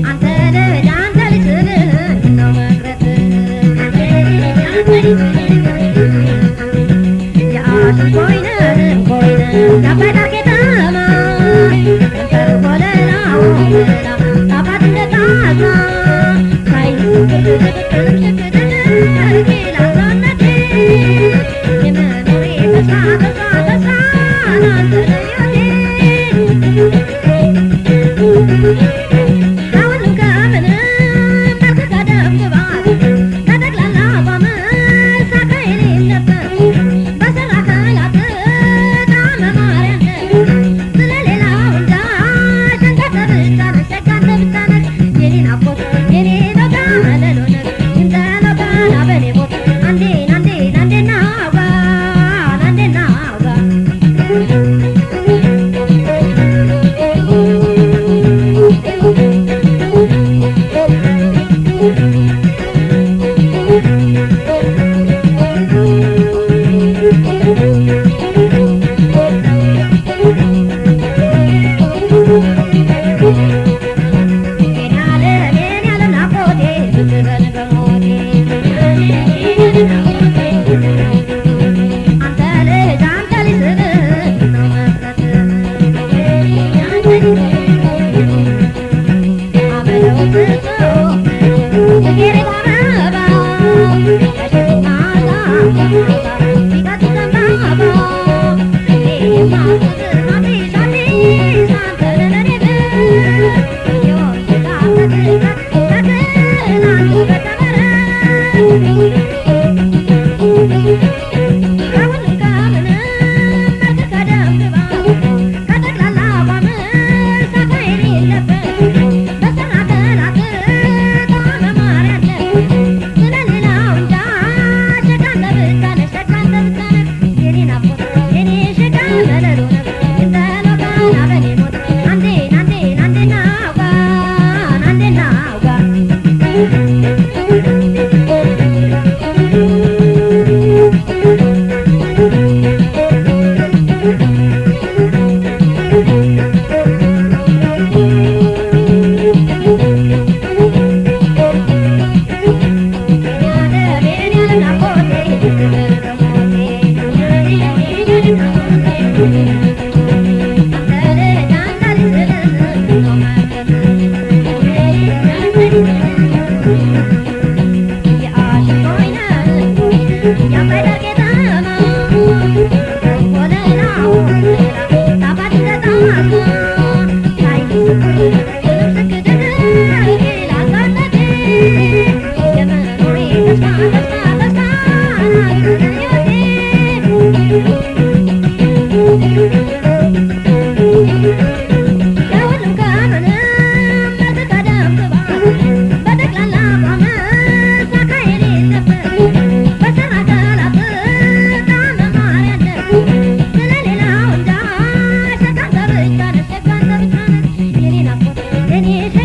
አንተ ልጅ አንተ ልጅ ስልህ ነው መቅረት። የአሽንኮይነን እንኮይነን የአባይ ዳር ቄጠማ ከንፈር ወለላ ወለላ ጣፋጭ እንደ ጣሳ ሳይ ስክር ስክር ስክር ይላል ሰውነቴ የመኖሬ ተስፋ ተስፋ ተስፋ አንተ ነህ ሕይወቴ። ከሁሉም ከምንም መልክ ከደም ግባት ከጠቅላላ አቋምህ ሳቅ የሌለበት በሰራ አካላት ጣዕመ ማርያም ነህ። ስለሌላው እንጃ ሸንጋ አንተ ብቻ ነህ፣ ሸጋ አንተ ብቻ ነህ። የኔ ናፍቆት የኔ ሎጋ መለሎ ነህ። ይምጠ ሎጋ ና በኔ ሞት አንዴን አንዴን አንዴ እናውጋ አንዴ እናውጋ። የኔ ዓለም የኔ ዓለም ናፍቆቴ ብቅ በል በሞቴ። አንተ ልጅ አንተ ልጅ ስልህ ነው መቅረት። አበለው ትቶ ጽጌረዳ አበባ ያሸት መዓዛ ሲቀጥ ዘንባባ እኔ የማስብ አዲስ አዲስ አንተ ነህ ለኔ ብር የወንዝ ዳር ተክል ተክል አንቱ ከተበረ ከሁሉም ከምንም መልክ ከደም ግባት ከጠቅላላ አቋምህ ሳቅ የሌለበት በሰራ አካላት ጣዕመ ማርያም ነህ። ስለሌላው እንጃ ሸጋ አንተ ብቻ ነህ፣ ሸጋ አንተ ብቻ ነህ። የኔ ናፍቆት የኔ ሸጋ መለሎ ነህ። ይምጠ ሎጋ ና በኔ ሞት አንዴን አንዴን አንዴ እናውጋ አንዴ እናውጋ። የኔ ዓለም የኔ ዓለም ናፍቆቴ ብቅ በል በሞቴ። አንተ ልጅ አንተ ልጅ ስልህ ነው መቅረት። የአሽንኮይነን የአባይ ዳር ቄጠማ ወለላ ወለላ ጣፋጭ እንደ ጣሳ ሳይ ስክር ስክር ይላል ሰውነቴ የመኖሬ ተስፋ ተስፋ ተስፋ አንተ ነህ ሕይወቴ። ከሁሉም ከምንም መልክ ከደም ግባት በጠቅላላ አቋምህ ሳቅ የሌለበት በሰራ አካላት ጣዕመ ማርያም ነህ። ስለሌላው እንጃ ሸጋ አንተ ብቻ ነህ፣ ሸጋ አንተ ብቻ ነህ። የኔ ናፍቆት የኔ ሸጋ